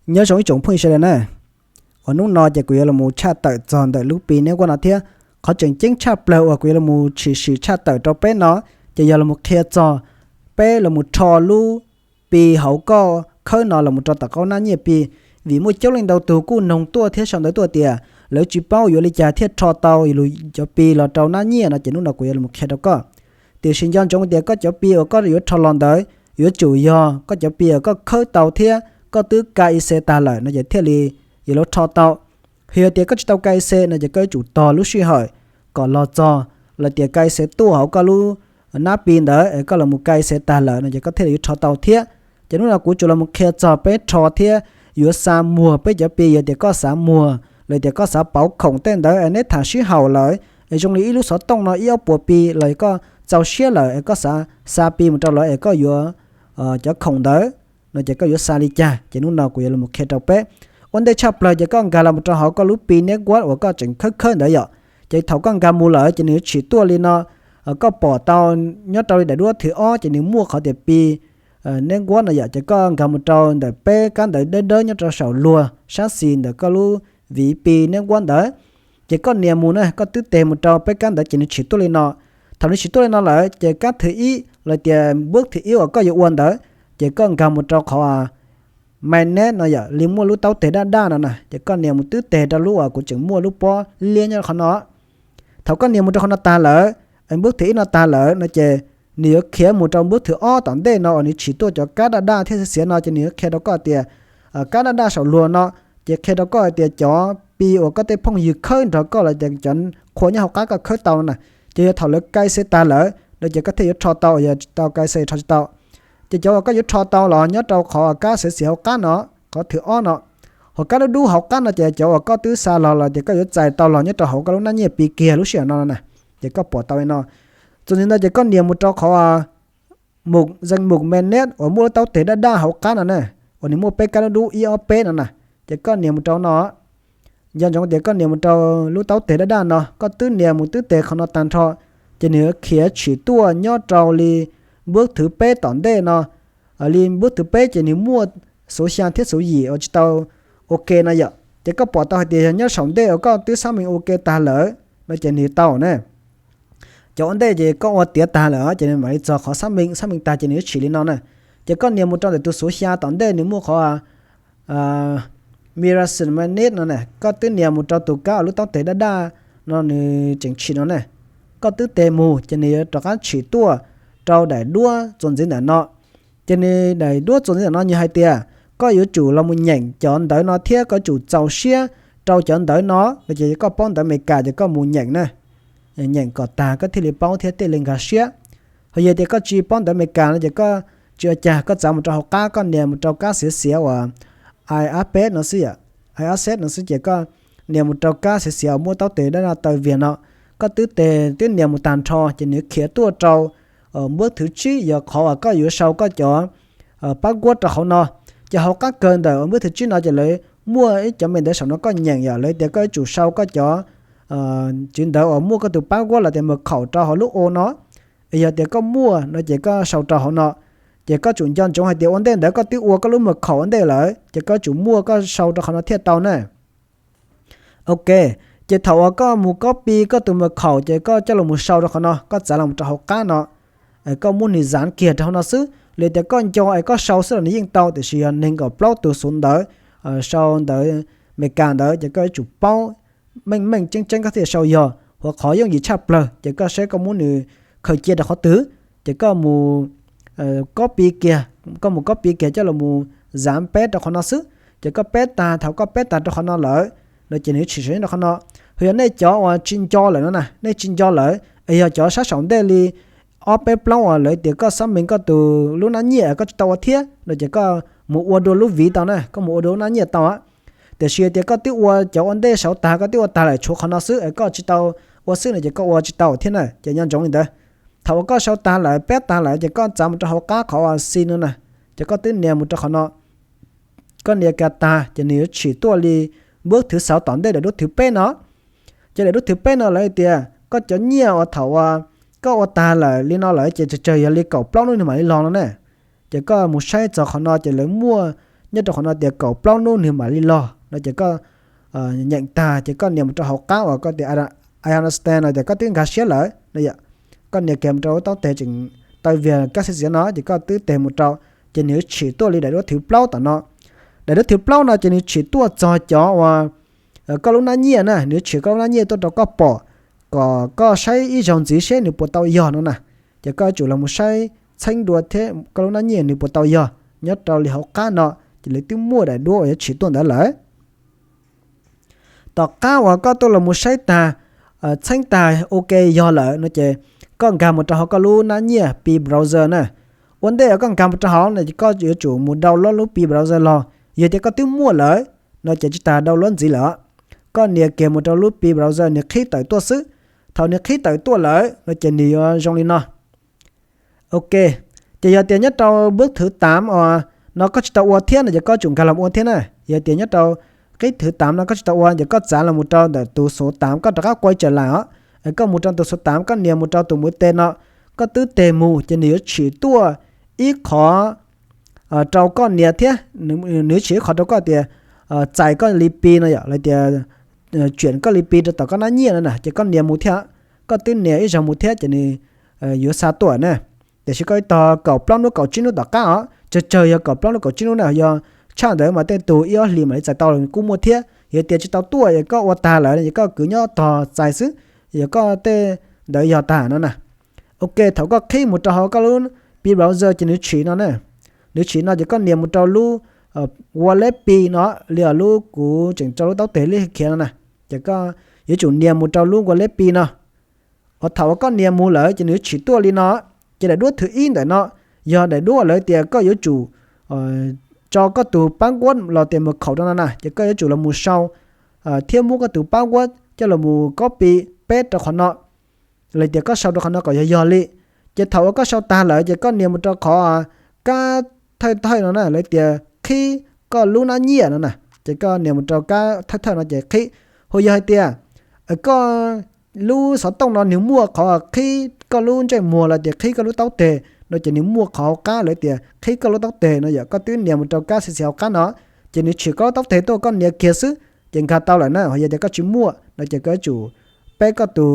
Nyob zoo ib tsoom phooj ywg sawv daws na, uas hnub no ces kuv yuav los tshaj tawm txog ntawm lub Pi Network no thiab. Qhov tseem ceeb tshaj plaws uas kuv yuav los tshwm sim tshaj tawm rau peb no ces yog los qhia txog peb los rho lub Pi hauv koj khawb no los rau tom qab nab nyiaj Pi. Vim muaj coob leej ntau tug kuj noog tuaj thiab sau ntawv tuaj tias lawv tsis paub yuav li cas thiaj rho tau lus cov Pi los rau nab nyiaj no ces hnub no kuv yuav los qhia rau koj. Tiam sis nco ntsoov tias koj cov Pi uas koj yuav rho los ntawd yuav tsum yog koj cov Pi uas koj khawb tau thiab koj twb K Y C tag lawm no ces thiaj li yuav los rho tau. Yog tias koj tsis tau K Y C no ces koj yuav tsum tos lub sij hawm kom los txog lawm tias K Y C tuaj hauv koj lub nab Pi ntawd es koj los K Y C tag lawm no ces koj thiaj li yuav rho tau thiab. Ces hnub no kuv tsuas los qhia txog peb rho thiab yuav xa muag peb cov Pi. Yog tias koj xav muag los tias koj xav pauv khoom tej ntawd es neb tham sib haum lawm es zoo li ib lub xov tooj no ib ob puas Pi los koj txaus siab lawm es koj xav xa Pi mus rau lawv es koj yuav cov khoom ntawd no ces koj yuav xa li cas ces hnub no kuv yuav los qhia rau peb. Ua ntej tshaj plaws ces koj nkag los rau hauv koj lub Pi Network uas koj tseem khawb khawb ntawd yom. Ces thaum koj nkag mus lawm ces nws yuav tshwm tuaj li no. Koj pom tau nyob rau li daim duab thib ob ces nws muaj qhov tias Pi Network no yom. Ces koj nkag mus rau ntawm peb kab ntawv dawb dawb nyob rau saum luag sab xis ntawm koj lub Pi Network ntawd. Ces koj nias mus na, koj twb tes mus rau peb kab ntawd ces nws tshwm tuaj li no. Thaum nws tshwm tuaj li no lawm ces kab thib ib los tias npawb thib ib uas koj yuav ua ntawd ces koj nkag mus rau qhov Mainnet no yom, li muaj lub taub teg daj daj no na. Ces koj nias mus twb teg rau lub uas kuv tseem muaj lub pob liab nyob qhov no. Thaum koj nias mus rau qhov no tag lawm, npawb thib ib no tag lawm no ces nws yuav khiav mus rau npawb thib ob tom ntej no uas nws tshwm tuaj cov kab daj daj thiab xiav xiav no ces nws yuav qhia rau koj tias kab daj daj saum luag no ces qhia rau koj hais tias cov Pi uas koj tej phooj ywg khawb nrog koj los tias cov qhua nyob hauv qab koj khawb tau no na. Ces yog thaum lawv K Y C tag lawm no ces koj thiaj yuav rho tau, yog tsis tau K Y C rho tsis tau. Ces cov uas koj yuav rho tau los nyob rau qhov kab xiav xiav hauv qab no, qhov thib ob no. Hauv kab dub dub hauv qab no ces cov uas koj twb xa los los tias koj yuav txais tau los nyob rau hauv koj lub nab nyiaj Pi kiag lub sij hawm no na. Ces koj pom tau li no. Txuas ntxiv ntawd ces koj nias mus rau qhov Mục danh mục Mainnet uas muaj lub taub teg daj daj hauv qab no na, uas nws muaj peb kab dub dub ib ob peb no na. Ces koj nias mus rau no. Nco ntsoov tias koj nias mus rau lub taub teg daj daj no, koj twb nias mus twb teg qhov no tag nrho, ces nws yuav khiav tshwm tuaj nyob rau li npawb thib peb tom ntej no. Li npawb thib peb ces nws muaj xuv xya thiab xuv yim uas tsis tau OK no yom. Ces koj pom tau hais tias yog nyob saum ntej uas koj twb xác minh OK tag lawm no ces nws tau na. Cov ua ntej ces koj ua tiav tag lawm ces nws mam li txog qhov xác minh, xác minh tag ces nws yuav tshwm li no na. Ces koj nias mus rau ntawm tus xuv xya tom ntej nws muaj qhov Mirasen Mainnet no na, koj twb nias mus rau tus kab uas lub taub teg daj daj no nws tseem tshwm no na. Koj twb teg mus ces nws yuav rov qab tshwm tuaj rau daim duab txuas ntxiv ntawm no. Ces nws daim duab txuas ntxiv ntawm no nws hais tias koj yuav tsum los mus nyeem cov ntawv no thiab koj yuav tsum txaus siab rau cov ntawv no no ces koj paub ntawv Amelikas ces koj mus nyeem na. Nyeem kom tag koj thiaj li paub thiab thiaj li nkag siab. Ho yog tias koj tsis paub ntawv Amelikas no ces koj tsis ua cas, koj txav mus rau hauv qab, koj nias mus rau kab xiav xiav uas I R P no xwb yom, I R C no xwb ces koj nias mus rau kab xiav xiav uas muaj taub teg daj daj taw vias no. Koj twb teg twb nias mus tag nrho ces nws khiav tuaj rau npawb thib tsib, yog qhov uas koj yuav sau koj cov pab guab rau hauv no. Ces hauv qab kawg ntawm npawb thib tsib no ces lawv muaj ib cov me ntawv saum no koj nyeem yom, lawv tias koj yuav tsum sau koj cov tswv ntawv uas muaj koj tus pab guab los tias mật khẩu rau hauv lub ô no. Yog tias koj muaj no ces koj sau rau hauv no. Ces koj tsum nco ntsoov hais tias ua ntej ntawd koj twb ua koj lub mật khẩu ua ntej lawm ces koj tsum muaj koj sau rau qhov no thiaj tau na. Ok, ces thaum uas koj mus copy koj tus mật khẩu ces koj coj los mus sau rau qhov no, koj txav los rau hauv qab no. Koj muab nws dán kiag rau hauv no xwb, li tias koj nco es koj sau xwb los nws yeej tau, tiam sis yog nees nkaum plaub tus xuv ntawv, sau ntawv Amelikas ntawd ces koj yuav tsum paub meej meej tseeb tseeb koj thiaj sau yog, hos qhov yooj yim tshaj plaws ces koj saib koj muab nws khaws cia rau qhov twg, ces koj mus copy kiag, koj mus copy kiag coj los mus dán peb rau qhov no xwb. Ces koj peb tag, thaum koj peb tag rau qhov no lawm no ces nws tshwm sim rau qhov no. Ho yog nej cov uas tsis nco lawm no na, nej tsis nco lawm es yog cov sab saum ntej li ob peb plaub uas lawv tias koj xác minh koj tus lub nab nyiaj koj tsis tau ua thiab no ces koj mus ua dua lub ví tau na, koj mus ua dua lub nab nyiaj tau. Tiam sis tias koj twb ua cov ua ntej saud tag, koj twb ua tag lawm tshuav qhov no xwb es koj tsis tau ua xwb no ces koj ua tsis tau thiab na. Ces nco ntsoov li ntawd, thaum uas koj sau tag lawm, peb tag lawm ces koj txav mus rau hauv qab qhov uas xin no na, ces koj twb nias mus rau qhov no. Koj nias kiag tag ces nws yuav tshwm tuaj li npawb thib xaus tom ntej daim duab thib peb no. Ces daim duab thib peb no lawv tias koj cov nyiaj uas thaum uas koj ua tag lawm li no lawm ces tsawg tsawg yog li kaum plaub hnub nws mam li los no na. Ces koj mus saib txog qhov no ces lawv muaj nyob rau qhov no tias kaum plaub hnub nws mam li los no ces koj nyeem tag ces koj nias mus rau hauv qab uas koj tias I understand no ces koj twb nkag siab lawm no yom. Koj nias kiag mus rau lub taub teg tseem taw viag kab xiav xiav no ces koj twb tes mus rau, ces nws yuav tshwm tuaj li daim duab thib plaub tom no. Daim duab thib plaub no ces nws tshwm tuaj txog cov uas koj lub nab nyiaj na, nws yuav tshwm koj lub nab nyiaj tuaj rau koj pom, kom koj saib ib zaug ntxiv seb nws puas tau yog no na. Ces koj yuav tsum los mus saib txheeb dua thiab koj lub nab nyiaj nws puas tau yog nyob rau li hauv qab no, ces nws twb muaj daim duab uas yuav tshwm tuaj ntawd lawm. Tom qab uas koj tuaj los mus saib tag, txheeb tag ua ke yog lawm no ces koj nkag mus rau hauv koj lub nab nyiaj Pi Browser na. Ua ntej uas koj nkag mus rau hauv no ces koj yuav tsum mus download lub Pi Browser los. Yog tias koj twb muaj lawm no ces tsis tas download ntxiv lawm. Koj nias kiag mus rau lub Pi Browser nws qhib tawm tuaj xwb. Thaum nws qhib tawm tuaj lawm no ces nws yuav zoo li no. Ok, ces yog tias nyob rau bước thứ tám os no koj tsis tau ua thiab no ces koj tsum nkag los ua thiab na. Yog tias nyob rau qib thứ tám no koj tsis tau ua ces koj txav los mus rau ntawm tus số tám, koj rov qab quay trở lại os. Koj mus rau tus số tám, koj nias mus rau tus mũi tên no, koj twb tes mus ces nws yuav tshwm tuaj ib qho rau koj nias thiab. Nws yuav tshwm ib qho rau koj tias txais koj li Pi no yom, los tias chuyển koj li Pi rau tom koj nab nyiaj no na, ces koj nias mus thiab. Koj twb nias ib zaug mus thiab ces nws yuav xa tuaj na. Tiam sis koj ib tog kaum plaub hnub kaum tsib hnub tom qab os, tsawg tsawg yog kaum plaub hnub kaum tsib hnub na, yog tshaj ntawd mas tej tug ib ob hlis mam li txais tau los kuj muaj thiab. Yog tias tsis tau tuaj es koj ua tag lawm es koj kwv nyob tog txais xwb, yog koj tej ntawd yog tag no na. Ok, thaum koj qhib mus rau hauv koj lub Pi Browser ces nws tshwm no na. Nws tshwm no ces koj nias mus rau lub Wallet Pi no, li lub kuv tseem rau lub taub teg li khiav no na. Ces koj yuav tsum nias mus rau lub Wallet Pi no. Thaum uas koj nias mus lawm ces nws tshwm tuaj li no. Ces daim duab thứ ib ntawm no yog daim duab lawv tias koj yuav tsum tso koj tus password los tias mật khẩu rau no na, ces koj yuav tsum los mus sau thiab muab koj tus password coj los mus copy paste rau qhov no, los tias koj sau rau qhov no kom yog yog li. Ces thaum uas koj sau tag lawm ces koj nias mus rau qhov kab thawj thawj no na, lawv tias qhib koj lub nab nyiaj no na, ces koj nias mus rau kab thawj thawj no ces qhib. Hu yog hais tias koj lub xov tooj no nws muaj qhov qhib koj lub ntsej muag los tias qhib koj lub taub teg no ces nws muaj qhov hauv qab lawv tias qhib koj lub taub teg no yom, koj twb nias mus rau kab xi xi hauv qab no, ces nws tshwm koj lub taub teg tuaj, koj nias kiag xwb ces nkag tau lawm na. Ho yog tias koj tsis muaj no ces koj yuav tsum peb koj tus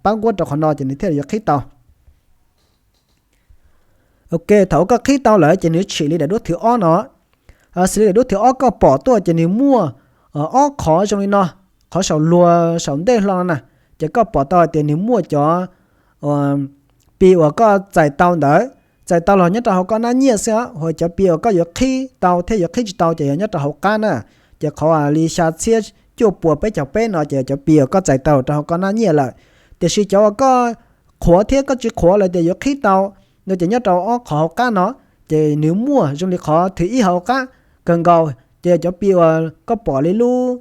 password rau qhov no ces nws thiaj li yuav qhib tau. Ok, thaum uas koj qhib tau lawm ces nws tshwm li daim duab thứ ob no. Xws li daim duab thứ ob koj pom tuaj ces nws muaj ob qhov zoo li no, qhov saum luag saum ntej hlo no na, ces koj pom tau hais tias nws muaj cov Pi uas koj txais tau ntawd, txais tau los nyob rau hauv koj nab nyiaj xwb os, ho cov Pi uas koj yuav qhib tau thiab yuav qhib tsis tau ces yog nyob rau hauv qab na. Ces qhov li xya txhiab cuaj puas peb caug peb no ces cov Pi uas koj txais tau rau hauv koj nab nyiaj lawm. Tiam sis cov uas koj qhuav thiab koj tsis qhuav los tias yuav qhib tau no ces nyob rau ob qhov hauv qab no, ces nws muaj zoo li qhov thứ ib hauv qab kawg nkaus, ces cov Pi uas koj pom li lub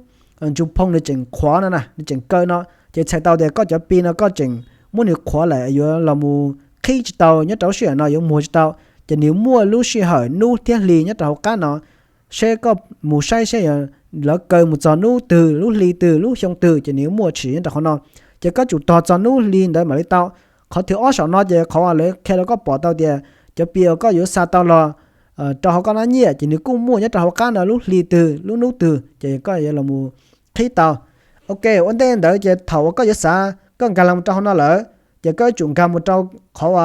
ntsuj phooj nws tseem qhuav no na, nws tseem kaw no, ces txhais tau tias koj cov Pi no koj tseem muab nws qhuav lawm, yuav los mus qhib tsis tau nyob rau lub sij hawm no, yuav muag tsis tau. Ces nws muaj lub sij hawm hnub thiab hli nyob rau hauv qab no, seb koj mus saib seb lawv kaw mus txog hnub twg, lub hli twg, lub xyoo twg, ces nws yuav muaj tshwm nyob rau qhov no. Ces koj tsum tos txog hnub hli ntawd mam li tau. Qhov thứ ob saum no ces qhov uas lawv qhia rau koj pom tau tias cov Pi uas koj yuav xa tau los rau hauv koj nab nyiaj ces nws kuj muaj nyob rau hauv qab no, lub hli twg, lub hnub twg, ces koj yuav los qhib tau. Ok, ua ntej ntawd ces thaum uas koj yuav xav, koj nkag los rau hauv no lawm, ces koj yuav tsum nkag mus rau qhov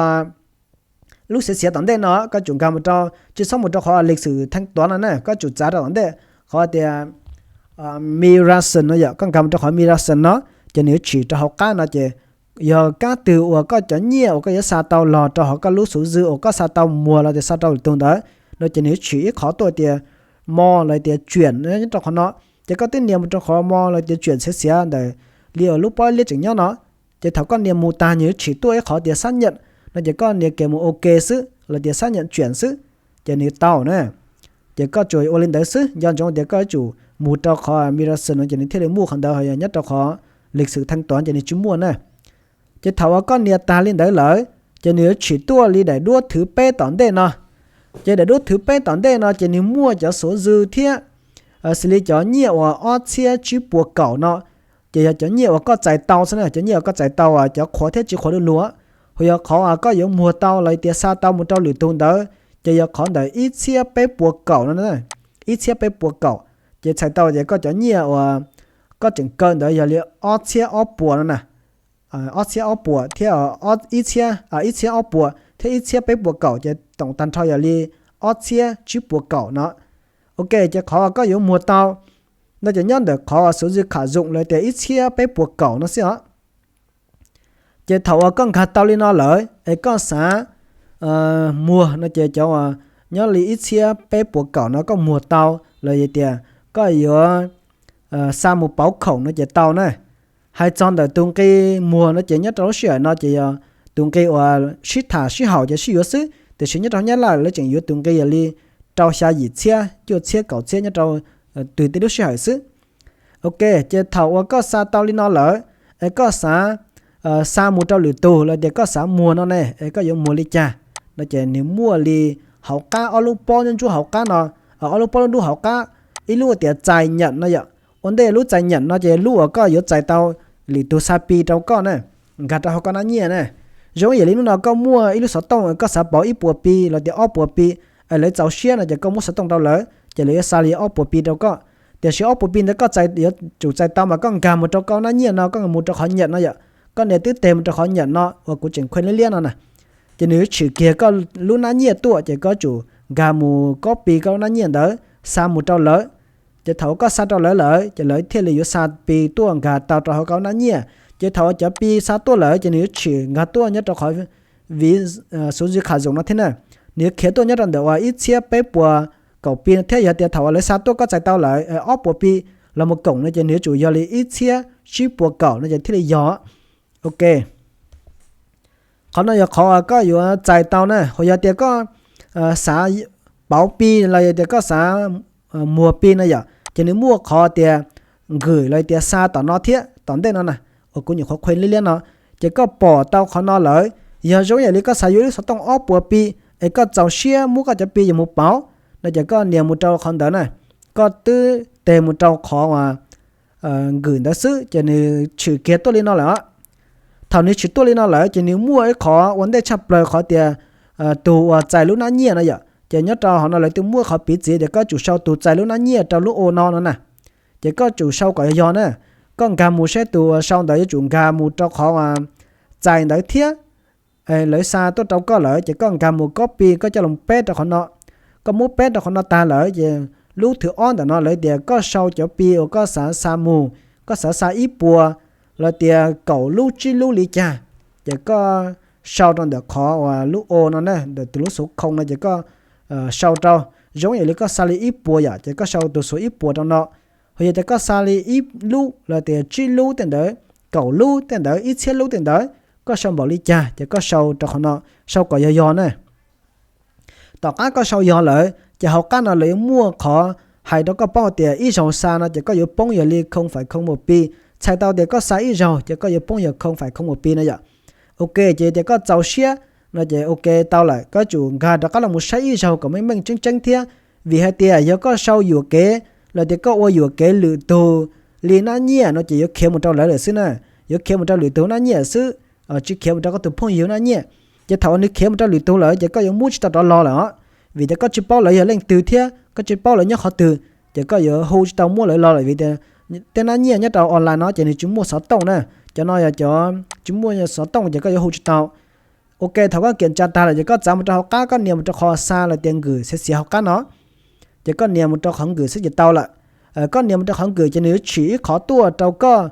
lub xiav xiav tom ntej no, koj tsum nkag mus rau, tsis txhob mus rau qhov lịch sử thanh toán no na, koj tsum txav rau tom ntej qhov tias Mi Ration no yom, koj nkag mus rau qhov Mi Ration no, ces nws yuav tshwm rau hauv qab no ces yog kab twg uas koj cov nyiaj uas koj yuav xa tau los rau hauv koj lub số dư uas koj xa tau muag los tias xa rau lwm tus ntawd no, ces nws yuav tshwm ib qhov tuaj tias More los tias chuyển nyob rau qhov no. Ces koj twb nias mus rau qhov More los tias chuyển xiav xiav ntawm li uas lub pob liab tseem nyob no. Ces thaum koj nias mus tag nws yuav tshwm tuaj ib qhov tias xác nhận no, ces koj nias kiag mus ok xwb los tias xác nhận chuyển xwb, ces nws tau na. Ces koj tsuas ua li ntawd xwb, nco ntsoov tias koj yuav tsum mus rau qhov Mi Ration no ces nws thiaj li muaj qhov ntawd, ho yog nyob rau qhov lịch sử thanh toán ces nws tsis muaj na. Ces thaum uas koj nias tag li ntawd lawm, ces nws yuav tshwm tuaj li daim duab thứ peb tom ntej no. Ces daim duab thứ peb tom ntej no ces nws muaj cov số dư thiab, xws li cov nyiaj uas ob txhiab tsib puas kaum no, ces yog cov nyiaj uas koj txais tau xwb na, cov nyiaj uas koj txais tau cov qhuav thiab tsis qhuav du lug. Ho yog qhov uas koj yuav muag tau los tias xa tau mus rau lwm tus ntawd, ces yog qhov ntawm ib txhiab peb puas kaum no na. ib txhiab peb puas kaum, ces txhais tau tias koj cov nyiaj uas koj tseem kaw ntawd yog li ob txhiab ob puas no na, ob txhiab ob puas thiab ib txhiab, ib txhiab ob puas thiab ib txhiab peb puas kaum ces toom tag nrho yog li ob txhiab tsib puas kaum no. Ok, ces qhov koj yuav muag tau no ces nyob ntawm qhov số dư khả dụng los tias ib txhiab peb puas kaum no xwb os. Ces thaum uas koj nkag tau li no lawm es koj xav muag no ces cov uas nyob li ib txhiab peb puas kaum no koj muag tau los yog tias koj yuav xa mus pauv khoom no ces tau na. Hais txog ntawm tus nqi muag no ces nyob rau lub sij hawm no ces yog tus nqi uas sib tham sib haum ces sib yuav xwb, tiam sis nyob rau Nyab Laj lawv tseem yuav tus nqi yog li rau xya yim txhiab cuaj txhiab kaum txhiab nyob rau tws tej lub sij hawm xwb. Ok, ces thaum uas koj xa tau li no lawm es koj xav xa mus rau lwm tus los tias koj xav muag no ne es koj yuav muag li cas no ces nws muaj li hauv qab ob lub pob ntsuab ntsuab hauv qab no, ob lub pob lub ntsuab hauv qab, ib lub tias txais nyam no yom. Ua ntej lub txais nyam no ces lub uas koj yuav txais tau lwm tus xa Pi rau koj na, nkag rau hauv koj nab nyiaj na. Zoo yam li hnub no koj muaj ib lub xov tooj koj xav pauv ib puas Pi los tias ob puas Pi, lawv txaus siab no ces koj muab xov tooj rau lawv ces lawv yuav xa li ob puas Pi rau koj. Tiam sis ob puas Pi ntawd koj yuav tsum txais tau mas koj nkag mus rau koj nab nyiaj no, koj mus rau qhov nyam no yom. Koj nias twb teg mus rau qhov nyam no uas kuv tseem khuej liab liab no na, ces nws yuav tshwm kiag koj lub nab nyiaj tuaj ces koj tsum nkag mus copy koj lub nab nyiaj ntawd xa mus rau lawv. Ces thaum koj xa rau lawv lawm ces lawv thiaj li yuav xa Pi tuaj nkag tau rau hauv koj lub nab nyiaj. Ces thaum cov Pi xa tuaj lawm ces nws yuav tshwm nkag tuaj nyob rau qhov ví số dư khả dụng no thiab na. Nws yuav khiav tuaj nyob rau ntawm uas ib txhiab peb puas kaum Pi no thiab. Yog tias thaum uas lawv xa tuaj koj txais tau lawm ob puas Pi los mus koom no ces nws yuav tsum yog li ib txhiab tsib puas kaum no ces thiaj li yog. Ok, qhov no yog qhov koj yuav txais tau na. Ho yog tias koj xav pauv Pi los yog tias koj xav muag Pi no yom, ces nws muaj qhov tias nkwm los tias xa tom no thiab tom ntej no na, uas kuv nyuam qhuav khuej liab liab no. Ces koj pom tau qhov no lawm, yog zoo yam li koj xav yuav ib lub xov tooj ob puas Pi es koj txaus siab muab koj cov Pi yuav mus pauv no ces koj nias mus rau qhov ntawd na. Koj twb teg mus rau qhov uas nkwm ntawd xwb ces nws tshwm kiag tuaj li no lawm. Thaum nws tshwm tuaj li no lawm ces nws muaj ib qhov ua ntej tshaj plaws qhov tias tus uas txais lub nab nyiaj no yom, ces nyob rau hauv no lawv twb muaj qhov piv txwv tias koj tsum sau tus txais lub nab nyiaj rau lub o no no na. Ces koj tsum sau kom yog yog na. Koj nkag mus saib tus sau ntawd yuav tsum nkag mus rau qhov txais ntawd thiab. Lawv xa tuaj rau koj lawm ces koj nkag mus copy koj coj los peb rau qhov no. Koj muab peb rau qhov no tag lawm ces lub thwv ob ntawm no lawv tias koj sau cov Pi uas koj xav xa mus, koj xav xa ib puas los tias kaum lub tsib lub li cas, ces koj sau rau ntawm qhov uas lub o no na, ntawm tus lub xuv khoo no ces koj sau rau. Zoo yam li koj xa li ib puas yom ces koj sau tus xuv ib puas rau no. Ho yog tias koj xa li ib lub los tias tsib lub tej ntawd, kaum lub tej ntawd, ib txhiab lub tej ntawd, koj sau npaum li cas ces koj sau rau qhov no, sau kom yog yog na. Tom qab koj sau yog lawm ces hauv qab no lawv yuav muaj qhov hais rau koj paub tias ib zaug xa no ces koj yuav poob yog li không phẩy không một Pi. Txhais tau tias koj xa ib zaug ces koj yuav poob yog không phẩy không một Pi no yom. Ok, ces tias koj txaus siab no ces ok tau lawm, koj tsum nkag rov qab los mus saib ib zaug kom meej meej tseeb tseeb thiab. Vim hais tias yog koj sau yuam kev los tias koj ua yuam kev lwm tus li nab nyiaj no ces yuav khiav mus rau lawv lawm xwb na, yuav khiav mus rau lwm tus nab nyiaj xwb, tsis khiav mus rau koj tus phooj ywg nab nyiaj. Ces thaum uas nws khiav mus rau lwm tus lawm ces koj yuav muab tsis tau rov los lawm os, vim tias koj tsis paub lawv yog leej twg thiab koj tsis paub lawv nyob qhov twg, ces koj yuav hu tsis tau muab lawv los lawm vim tias tej nab nyiaj nyob rau online no ces nws tsis muaj xov tooj na, cov no yog cov tsis muaj xov tooj ces koj yuav hu tsis tau. Ok, thaum koj kiam tsa tag lawm ces koj txav mus rau hauv qab, koj nias mus rau qhov xa los tias nkwm xiav xiav hauv qab no, ces koj nias mus rau qhov nkwm xwb ces tau lawm. Koj nias mus rau qhov nkwm ces nws yuav tshwm ib qhov tuaj rau koj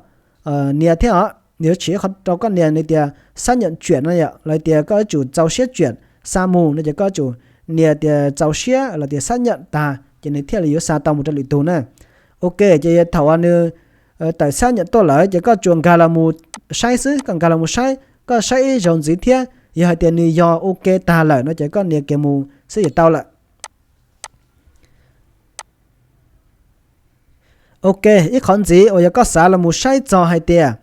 nias thiab os, nws yuav tshwm ib qhov rau koj nias, nws tias xác nhận chuyển no yom, los tias koj yuav tsum txaus siab chuyển xa mus no ces koj yuav tsum nias tias txaus siab los tias xác nhận tag ces nws thiaj li yuav xa tau mus rau lwm tus na. Ok, ces thaum uas nws tawm xác nhận tuaj lawm ces koj tsuas nkag los mus saib xwb, koj nkag los mus saib, koj saib ib zaug ntxiv thiab, yog hais tias nws yog ok tag lawm no ces koj nias kiag mus xwb ces tau lawm. Ok, ib qhov ntxiv uas yog koj xav los mus saib txog hais tias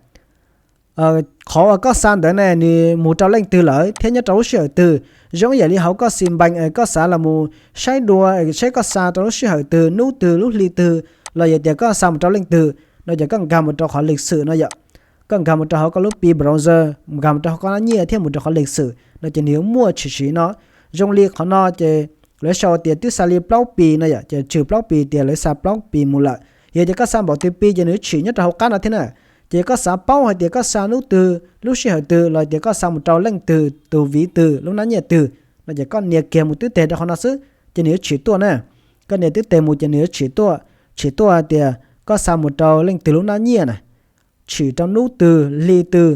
qhov uas koj xa ntawd ne nws mus rau leej twg lawm thiab nyob rau lub sij hawm twg. Zoo ib yam li hauv koj xis npees es koj xav los mus saib dua saib koj xa rau lub sij hawm twg, hnub twg, lub hli twg, los yog tias koj xa mus rau leej twg no ces koj nkag mus rau qhov lịch sử no yom. Koj nkag mus rau hauv koj lub Pi browser, nkag mus rau hauv koj nab nyiaj thiab mus rau qhov lịch sử no ces nws yuav muaj tshwm sim no. Zoo li qhov no ces lawv sau tias twb xa li plaub Pi no yom, ces tswm plaub Pi tias lawv xa plaub Pi mus lawm. Yog tias koj xa npaum twg Pi ces nws tshwm nyob rau hauv qab no thiab na. Ces yog koj xav paub hais tias koj xa hnub twg lub sij hawm twg los tias koj xa mus rau leej twg tus vis twg lub hnab nyiaj twg no ces koj nias kiag mus twb teg rau qhov no xwb ces nws yuav tshwm tuaj na. Koj nias twb teg mus ces nws yuav tshwm tuaj, tshwm tuaj hais tias koj xa mus rau leej twg lub hnab nyiaj na, tshwm rau hnub twg hli twg,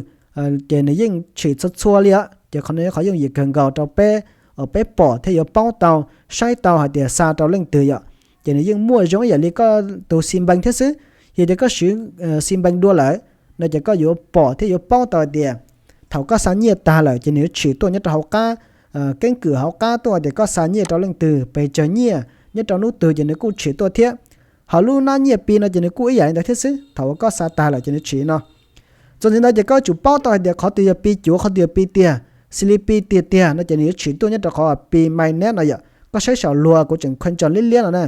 ces nws yeej tshwm txhua txhua li os. Ces qhov no yog qhov yooj yim kawg nkaus rau peb, peb pom thiab yuav paub tau, saib tau hais tias xa rau leej twg yom. Ces nws yeej muaj zoo ib yam li koj tus xi npees thiab xwb. Yog tias koj siv xi npees dua lawm no ces koj yuav pom thiab yuav paub tau hais tias thaum koj xa nyiaj tag lawm ces nws yuav tshwm tuaj nyob rau hauv qab, keeb kwm hauv qab tuaj tias koj xa nyiaj rau leej twg, pes tsawg nyiaj, nyob rau hnub twg ces nws kuj tshwm tuaj thiab. Ho lub hnab nyiaj Pi no ces nws kuj ib yam li ntawd thiab xwb, thaum uas koj xa tag lawm ces nws tshwm no. Txuas ntxiv ntawd ces koj yuav tsum paub tau hais tias qhov twg yog Pi cuav, qhov twg yog Pi tiag, xws li Pi tiag tiag no ces nws yuav tshwm tuaj nyob rau qhov Pi Mainnet no yom. Koj saib saum luag kuv tseem khua ntsos liab liab no na.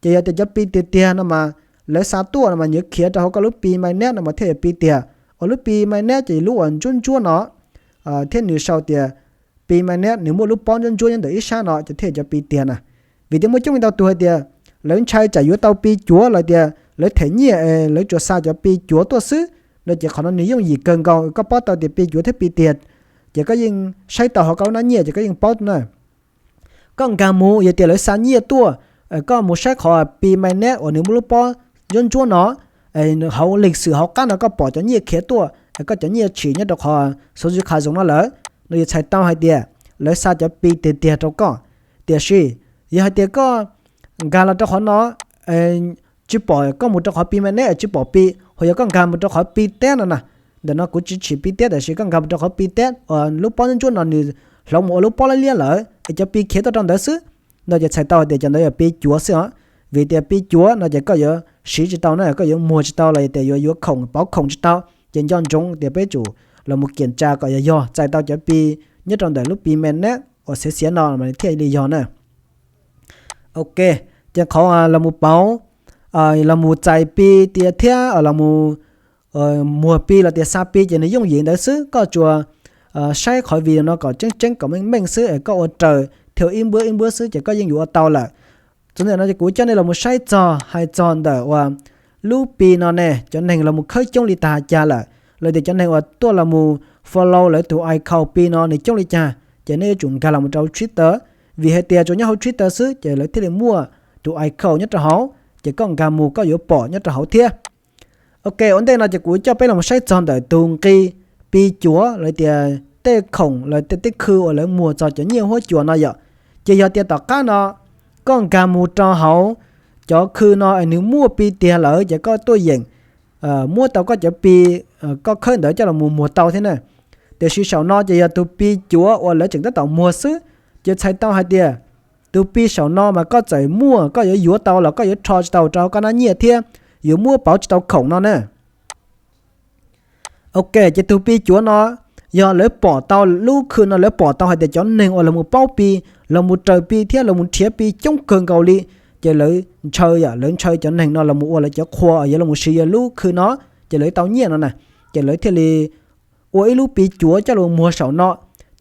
Ces yog tias cov Pi tiag tiag no mas lawv xa tuaj no mas nws yuav khiav rau hauv koj lub Pi Mainnet no mas thiaj yog Pi tiag. Uas lub Pi Mainnet ces lub uas ntsuab ntsuab no, thiab nws sau tias Pi Mainnet, nws muaj lub pob ntsuab ntsuab nyob ntawm ib sab no ces thiaj yog cov Pi tiag na. Vim tias muaj coob leej ntau tus hais tias lawv ntshai tsam yuav tau Pi cuav los tias lawv them nyiaj es lawv tsuas xa cov Pi cuav tuaj xwb no ces qhov no nws yooj yim kawg nkaus koj paub tau tias Pi cuav thiab Pi tiag. Ces koj yeej saib tau hauv koj lub hnab nyiaj ces koj yeej paub na. Koj nkag mus yog tias lawv xa nyiaj tuaj, koj mus saib qhov Pi Mainnet uas nws muaj lub pob ntsuab ntsuab no, hauv lịch sử hauv qab no koj pom cov nyiaj khiav tuaj, koj cov nyiaj tshwm nyob rau qhov số dư khả dụng no lawm no yuav txhais tau hais tias lawv xa cov Pi tiag tiag rau koj. Tiam sis yog hais tias koj nkag los rau qhov no, tsis pom koj mus rau qhov Pi Mainnet tsis pom Pi, ho yog koj nkag mus rau qhov Pi teb no na, ntawm no kuv tsis tshwm Pi teb tiam sis koj nkag mus rau qhov Pi teb uas lub pob ntsuab ntsuab no nws hloov mus ua lub pob liab liab lawm es cov Pi khiav tuaj rau ntawd xwb no ces txhais tau hais tias cov ntawd yog Pi cuav xwb os. Vim tias Pi cuav no ces koj yuav siv tsis tau na, koj yuav muag tsis tau los yog tias yuav yuav khoom pauv khoom tsis tau. Ces nco ntsoov tias peb tsum los mus kiểm tra kom yog yog txais tau cov Pi nyob rau ntawm lub Pi Mainnet uas xiav xiav no mas thiaj li yog na. Ok, ces qhov los mus pauv, los mus txais Pi tias thiab los mus muag Pi los tias xa Pi ces nws yooj yim ntawd xwb. Koj tsuas saib qhov video no kom tseeb tseeb kom meej meej xwb es koj ua raws thiaj ib npuab ib npuab xwb ces koj yeej yuav ua tau lawm. Txuas ntawm no ces kuv coj nej los mus saib txog hais txog ntawm uas lub Pi no ne cov neeg los mus khawb coob li tag cas lawm, los tias cov neeg uas tuaj los mus follow lawv tus account Pi no nws coob li cas, ces nej yuav tsum nkag los mus rau Twitter, vim hais tias tsuas nyob hauv Twitter xwb ces lawv thiaj li muaj tus account nyob rau hauv, ces koj nkag mus koj yuav pom nyob rau hauv thiab. Ok, ua ntej no ces kuv coj peb los saib txog ntawm tus nqi Pi cuav los tias tej khoom los tej khw uas lawv muag txog cov nyiaj huab cua no yom. Ces yog tias tom qab no koj nkag mus rau hauv cov khw no es nws muaj Pi tiag lawm ces koj tuaj yeem muab tau koj cov Pi koj khawb ntawd coj los mus muag tau thiab na. Tiam sis saum no ces yog tus Pi cuav uas lawv tseem tab tom muag xwb, ces txhais tau hais tias tus Pi saum no mas koj txawm muaj koj yuav yuav tau los koj yuav rho tsis tau rau koj hnab nyiaj thiab yuav muab pauv tsis tau khoom no na. Ok, ces tus Pi cuav no yog lawv pom tau lub khw no lawv pom tau hais tias cov neeg uas los mus paub Pi, los mus raws Pi thiab los mus nrhiav Pi coob kawg nkaus li, ces lawv ntshaw, lawv ntshaw cov neeg no los mus ua lawv cov qhua yuav los mus siv yog lub khw no, ces lawv tau nyiaj no na, ces lawv thiaj li ua ib lub Pi cuav coj los muag saum no.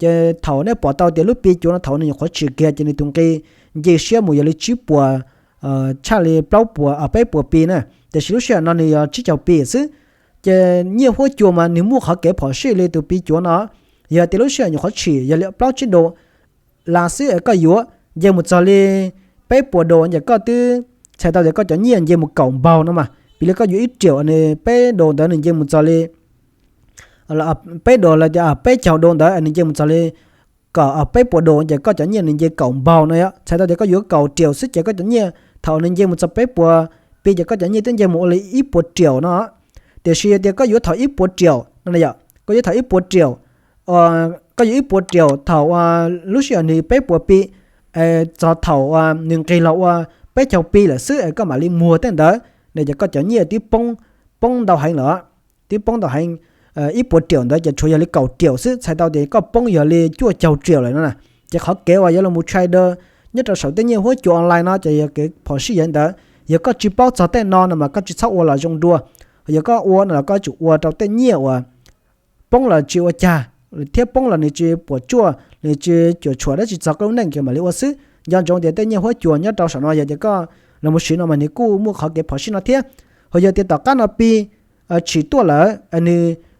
Ces thaum nej pom tau tias lub Pi cuav no thaum nws nyuam qhuav tshwm kiag ces nws tus nqi nce siab mus yog li tsib puas, tshaj li plaub puas, peb puas Pi na. Tiam sis lub sij hawm no nws yog tsib caug Pi xwb. Ces nyiaj huab cua mas nws muaj qhov kev phom sij li tus Pi cuav no. Yog tias lub sij hawm nyuam qhuav tshwm yog li plaub tsib dos las xwb es koj yuav nce mus txog li peb puas dos ces koj twb txhais tau tias koj cov nyiaj nce mus kaum npaug no mas. Piv li koj yuav ib triệu, nws peb dos ntawd nws nce mus txog li peb dos los tias peb caug dos ntawd nws nce mus txog li kaum, peb puas dos ces koj cov nyiaj nws nce kaum npaug no yom. Txhais tau tias koj yuav kaum triệu xwb ces koj cov nyiaj thaum nws nce mus txog peb puas Pi ces koj cov nyiaj twb nce mus ua li ib puas triệu no. Tiam sis yog tias koj yuav thaum ib puas triệu no yom, koj yuav thaum ib puas triệu, koj yuav ib puas triệu thaum lub sij hawm nws peb puas Pi, txog thaum nws nqis los ua peb caug Pi lawm xwb es koj mam li muag tej ntawd, no ces koj cov nyiaj twb poob, poob ntau heev lawm. Twb poob ntau heev, ib puas triệu ntawd ces tshuav yog li kaum triệu xwb, txhais tau tias koj poob yog li cuaj caug triệu lawm no na. Ces qhov kev uas yuav los mus trader nyob rau saum tej nyiaj huab cua online no ces yog kev phom sij yog li ntawd. Yog koj tsis paub txog tej no no mas koj tsis txhob ua los zoo dua. Yog koj ua no los koj tsum ua rau tej nyiaj uas poob los tsis ua cas, thiab poob los nws tsis puas tsuaj, nws tsis cuam tshuam dab tsi txog koj lub neej ces mam li ua xwb. Nco ntsoov tias tej nyiaj huab cua nyob rau saum no yog tias koj los mus siv no mas nws kuj muaj qhov kev phom sij no thiab. Ho yog tias tom qab no Pi tshim tuaj lawm,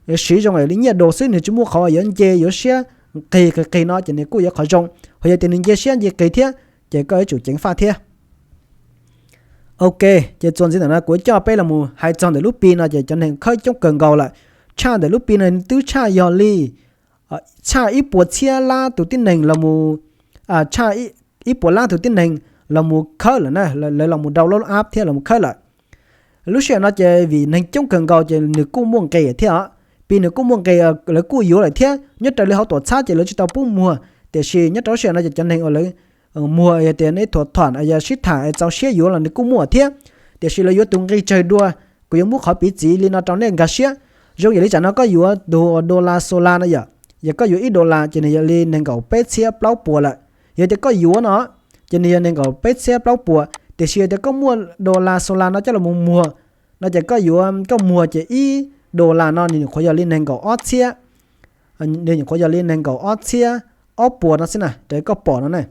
nws siv zoo li nyiaj dos xwb, nws tsis muaj qhov yuav nce yuav siab nqig qis qis no ces nws kuj yuav qhov zoo. Ho yog tias nws nce siab nce qis thiab ces koj yuav tsum ceev faj thiab. Ok, ces txuas ntxiv ntawm no kuv coj peb los mus hais txog ntawm lub Pi no ces cov neeg khawb coob kawg nkaus lawm. Tshaj ntawm lub Pi no twb tshaj yog li tshaj ib puas txhiab lab tus tib neeg los mus, tshaj ib puas lab tus tib neeg los mus khawb lawm na, lawv los mus download app thiab los mus khawb lawm. Lub sij hawm no ces vim neeg coob kawg nkaus ces nws kuj muaj nqis thiab os. Pi nws kuj muaj nqis, lawv kuj yuav lawm thiab. Nyob raws li hauv tuam txhab ces lawv tsis tau pub muag, tiam sis nyob rau lub sij hawm no ces cov neeg uas lawv muag yog tias neb thuam thuam yog sib tham es txaus siab yuav los nws kuj muaj thiab. Tiam sis lawv yuav tus nqi tsawg dua, kuv yuav muab qhov piv txwv li no rau nej nkag siab. Zoo yam li tsam no koj yuav tus dollar Solana no yom, yog koj yuav ib dollar ces nws yog li nees nkaum peb txhiab plaub puas lawm. Yog tias koj yuav no ces nws yog nees nkaum peb txhiab plaub puas, tiam sis yog tias koj muaj dollar Solana no coj los mus muag no ces koj yuav, koj muag ces ib dollar no nws nyuam qhuav yog li nees nkaum ob txhiab, nws nyuam qhuav yog li nees nkaum ob txhiab ob puas no xwb na, raws li koj pom no na.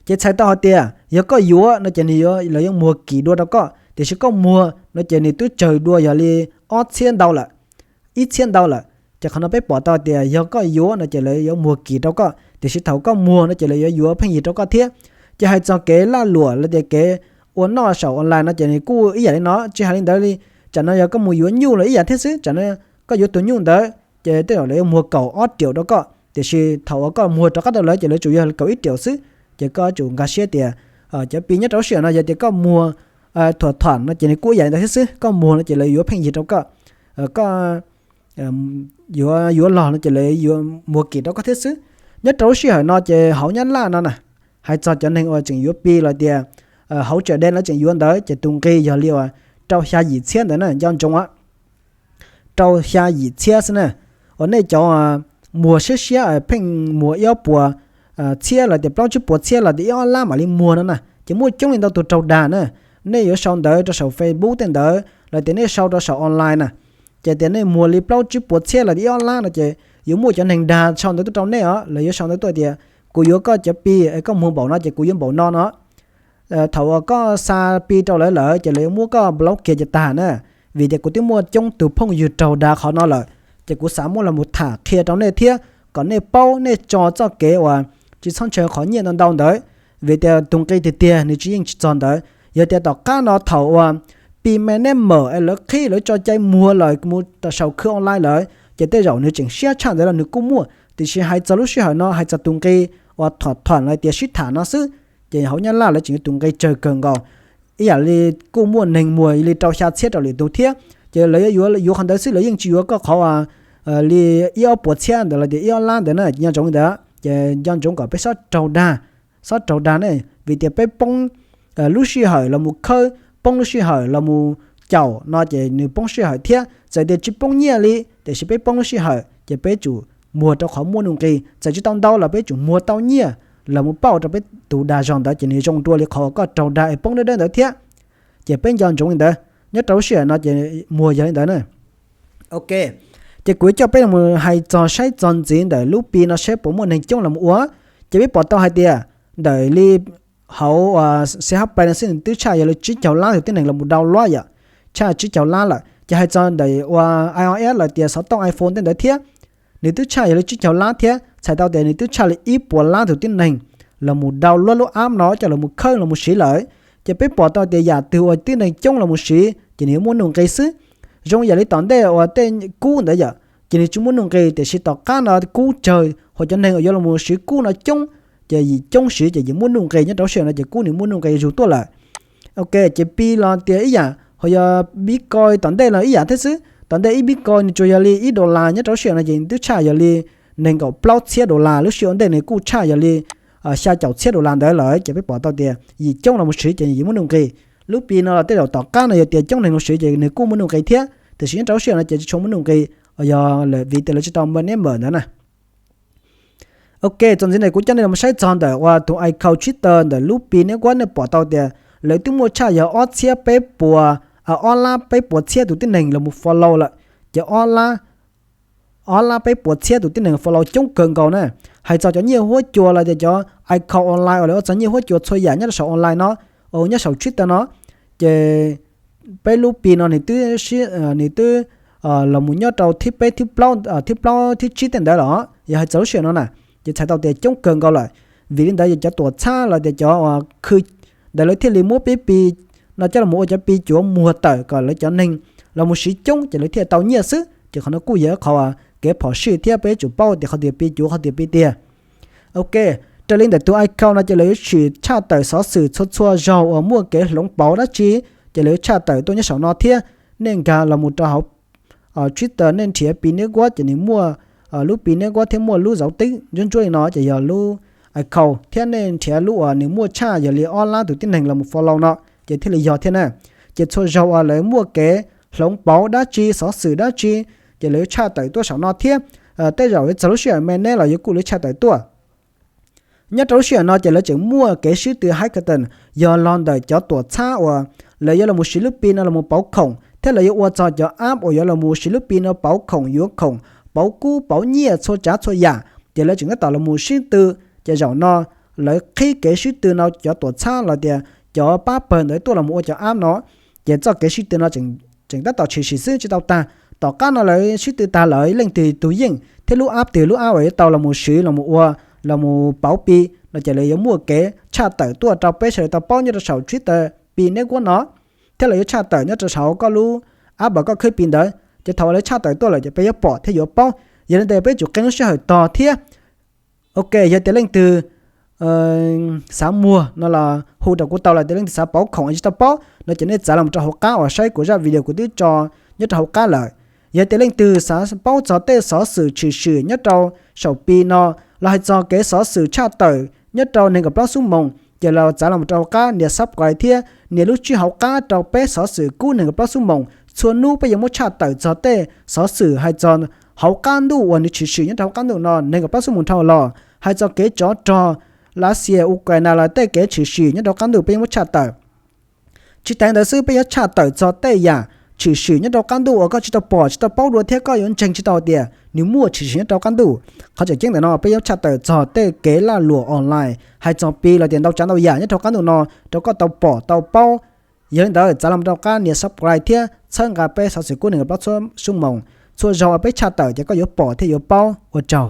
Ces txhais tau hais tias yog koj yuav no ces nws yuav, lawv yuav muag kim dua rau koj, tiam sis koj muag no ces nws twb tsawg dua yog li ob txhiab ntau lawm, ib txhiab ntau lawm. Ces qhov no peb pom tau tias yog koj yuav no ces lawv yuav muag kim rau koj, tiam sis thaum koj muag no ces lawv yuav yuav pheej yig rau koj thiab. Ces hais txog kev lag luam los tias kev ua noj saum online no ces nws kuj ib yam li no, tsis hais li ntawd li. Tsam no yog koj mus yuav nyuj los ib yam thiab xwb, tsam no koj yuav tus nyuj ntawd ces tej zaum lawv yuav muag kaum ob riaum rau koj, tiam sis thaum uas koj muag rov qab rau lawv ces lawv tsuas yog kaum ib riaum xwb. Ces koj yuav tsum nkag siab tias cov Pi nyob rau lub sij hawm no yog tias koj muag thuam thuam no ces nws kuj ib yam li ntawd thiab xwb, koj muag no ces lawv yuav pheej yig rau koj, koj yuav, yuav los no ces lawv yuav muag kim rau koj thiab xwb. Nyob rau lub sij hawm no ces hauv Nyab Laj no na, hais txog cov neeg uas tseem yuav Pi los tias hauv tsawm dej lawv tseem yuav ntawd ces tus nqi yog li uas rau xya yim txhiab ntawd na, nco ntsoov rau xya yim txhiab xwb na. Uas nej cov muag siab siab pheej muag ib ob puas txhiab los tias plaub tsib puas txhiab los tias ib ob lab mam li muag no na, ces muaj coob li ntau tus raug dag na. Nej yuav sau ntawv rau saum Facebook tej ntawd los tias nej sau rau saum online na, ces tias nej muag li plaub tsib puas txhiab los tias ib ob lab no ces yuav muaj cov neeg dag sau ntawv tuaj rau nej os, lawv yuav sau ntawv tuaj tias kuv yuav koj cov Pi es koj muag npaum no ces kuv yuav npaum no no. Thaum uas koj xa Pi rau lawv lawm ces lawv yuav muab koj block kiag ces tag na. Vim tias kuv twb muaj coob tus phooj ywg raug dag qhov no lawm, ces kuv xav muab los mus tham qhia rau nej thiab kom nej paub, nej tso txoj kev uas tsis txhob ntshaw qhov nyiaj ntau ntau ntawd. Vim tias tus nqi tiag tiag nws tsis, yeej tsis txog ntawd. Yog tias tom qab no thaum uas Pi mainnet mawm es lawv qhib lawv tso cai muag lawm mus saum khw online lawm ces tej zaum nws tseem siab tshaj ntawd los nws kuj muaj, tiam sis hais txog lub sij hawm no hais txog tus nqi uas thuam thuam los tias sib tham no xwb, ces hauv Nyab Laj lawv tseem yuav tus nqi tsawg kawg nkaus. Ib yam li kuj muaj neeg muag li rau xya txhiab rau lwm tus thiab, ces lawv yuav yuav qhov ntawd xwb, lawv yeej tsis yuav koj qhov li ib ob puas txhiab ntawd los tias ib ob lab ntawd na, nco ntsoov li ntawd. Ces nco ntsoov kom peb txhob raug dag, txhob raug dag ne, vim tias peb poob lub sij hawm los mus khawb, poob lub sij hawm los mus caum no ces nws poob sij hawm thiab. Txawm tias tsis poob nyiaj li tiam sis peb poob lub sij hawm ces peb tsum muag rau qhov muaj nuj nqis, txawm tsis tau ntau los peb tsum muag tau nyiaj los mus pauj rau peb tus dag zog ntawd ces nws zoo dua li qhov koj raug dag es poob dawb dawb ntawd thiab. Ces peb nco ntsoov li ntawd, nyob rau lub sij hawm no ces muag yog li ntawd na. Ok, ces kuv coj peb los mus hais txog saib txog ntxiv ntawm lub Pi no saib puas muaj neeg coob los mus ua. Ces peb pom tau hais tias ntawm li hauv C H Play no xwb nws twb tshaj yog li tsib caug lab tus tib neeg los mus download yom, tshaj tsib caug lab lawm. Ces hais txog ntawm ua iOS los tias xov tooj iPhone tej ntawd thiab, nws twb tshaj yog li tsib caug lab thiab, txhais tau tias nws twb tshaj li ib puas lab tus tib neeg los mus download lub app no coj los mus khawb los mus siv lawm. Ces peb pom tau tias yam twg uas tib neeg coob los mus siv ces nws yuav muaj nuj nqis xwb. Zoo yam li tom ntej uas tej kub ntawd yom, ces nws tsis muaj nuj nqis, tiam sis tom qab no kub tsawg, hos cov neeg uas yuav los mus siv kub no coob, ces yim coob siv ces yim muaj nuj nqis, nyob rau lub sij hawm no ces kub nws muaj nuj nqis zug tuaj lawm. Ok, ces Pi los tias ib yam, hos yog Bitcoin tom ntej los ib yam thiab xwb. Tom ntej ib Bitcoin nws tsuas yog li ib dollar, nyob rau lub sij hawm no ces nws twb tshaj yog li nees nkaum plaub txhiab dollar, lub sij hawm ntej nws kuj tshaj yog li xya caum txhiab dollar ntawd lawm. Ces peb pom tau tias yim coob los mus siv ces yim muaj nuj nqis. Lub Pi no los tej zaum tom qab no yog tias coob neeg los siv ces nws kuj muaj nuj nqis thiab, tiam sis nyob rau lub sij hawm no ces tsis tshua muaj nuj nqis, yog vim tias lawv tsis tau mainnet mawm ntawd na. Ok, txuas ntxiv ntawm kuv coj nej los saib txog ntawm uas tus account Twitter ntawm lub Pi network, nej pom tau tias lawv twb muaj tshaj yog ob txhiab peb puas, ob lab peb puas txhiab tus tib neeg los mus follow lawm. Ces ob lab, ob lab peb puas txhiab tus tib neeg follow coob kawg nkaus na. Hais txog cov nyiaj huab cua los tias cov account online uas lawv ua txog nyiaj huab cua txhua yam nyob rau saum online no, nyob saum Twitter no, ces peb lub Pi no nws twb, nws twb los mus nyob rau thib peb, thib plaub, thib tsib tej ntawd los yog hais txog lub sij hawm no na, ces txhais tau tias coob kawg nkaus lawm. Vim li ntawd ces cov tuam txhab los tias cov uas khw ntawd lawv thiaj li muab peb Pi no coj los mus ua cov Pi cuav muag tawm kom lawv cov neeg los mus siv coob ces lawv thiaj tau nyiaj xwb. Ces qhov no kuj yog qhov kev phom sij thiab peb yuav tsum paub tias qhov twg Pi cuav qhov twg Pi tiag. Ok, raws li ntawm tus account no ces lawv yuav tshwm tshaj tawm xov xwm txhua txhua zaug uas muaj kev hloov pauv dab tsi, ces lawv yuav tshaj tawm tuaj nyob saum no thiab. Nej nkag los mus rau hauv Twitter nej nrhiav Pi Network ces nws muaj lub Pi Network thiab muaj lub zauv teb ntsuab ntsuab li no ces yog lub account, thiab nej nrhiav lub uas nws muaj tshaj yog li ob lab tus tib neeg los mus follow no ces thiaj li yog thiab na. Ces txhua zaug uas lawv muaj kev hloov pauv dab tsi, xov xwm dab tsi, ces lawv yuav tshaj tawm tuaj saum no thiab. Tej zaum yuav txog lub sij hawm me ne los yuav kuj lawv tshaj tawm tuaj. Nyob rau lub sij hawm no ces lawv tseem muaj kev sib tw hackathon, yog los ntawm cov tuam txhab uas lawv yuav los mus siv lub Pi no los mus pauv khoom thiab lawv yuav ua txog cov app uas yuav los mus siv lub Pi no pauv khoom, yuav khoom, pauv kub pauv nyiaj txhua tsav txhua yam, ces lawv tseem tab tom los mus sib tw. Ces zaum no lawv qhib kev sib tw no cov tuam txhab los tias cov pab pawg ntawd tuaj los mus ua cov app no, ces txoj kev sib tw no tseem tab tom tshwm sim xwb tsis tau tag. Tom qab no lawv sib tw tag lawm leej twg tug yeej thiab lub app twg lub app uas yuav tau los mus siv los mus ua los mus pauv Pi no ces lawv yuav muaj kev tshaj tawm tuaj rau peb sawv daws tau paub nyob rau saum Twitter Pi Network no, thiab lawv yuav tshaj tawm nyob rau saum koj lub app uas koj khwb Pi ntawd. Ces thaum uas lawv tshaj tawm tuaj lawm ces peb yuav pom thiab yuav paub. Yog li ntawd peb tsum qee lub sij hawm tog thiab. Ok, yog tias leej twg xav muag no los hu rau kuv tau, los tias leej twg xav pauv khoom tsis tau paub no ces nej txav los rau hauv qab uas saib kuv zaj video kuv twb tso nyob rau hauv qab lawm. Yog tias leej twg xav paub txog tej xov xwm tshwm sim nyob rau saum Pi no, los hais txog kev xov xwm tshaj tawm nyob rau nees nkaum plaub xuab moos, ces los txav los rau hauv qab nias subscribe thiab nias lub tswb hauv qab rau peb xov xwm kub nees nkaum plaub xuab moos. Txhua hnub peb yuav muab tshaj tawm txog tej xov xwm hais txog hauv qab ntuj uas nws tshwm sim nyob rau hauv qab ntuj no nees nkaum plaub xuab moos dhau los, hais txog kev tsov rog Lav Xias Ukraine los tej kev tshwm sim nyob rau hauv qab ntuj peb yuav muab tshaj tawm. Tsis tas ntawd xwb, peb yuav tshaj tawm txog tej yam tshwm sim nyob rau qab ntuj uas koj tsis tau pom tsis tau paub dua thiab koj yuav ntseeg tsis tau tias nws muaj tshwm sim nyob rau qab ntuj. Qhov tseem ceeb ntawm no peb yuav tshaj tawm txog tej kev lag luam online hais txog Pi los tias ntau tsav ntau yam nyob rau qab ntuj no rau koj tau pom tau paub. Yog li ntawd txav los rau qab nias subscribe thiab txhawb nqa peb xov xwm kub nees nkaum plaub xuab moos. Txhua zaus uas peb tshaj tawm ces koj yuav pom thiab yuav paub. Ua tsaug.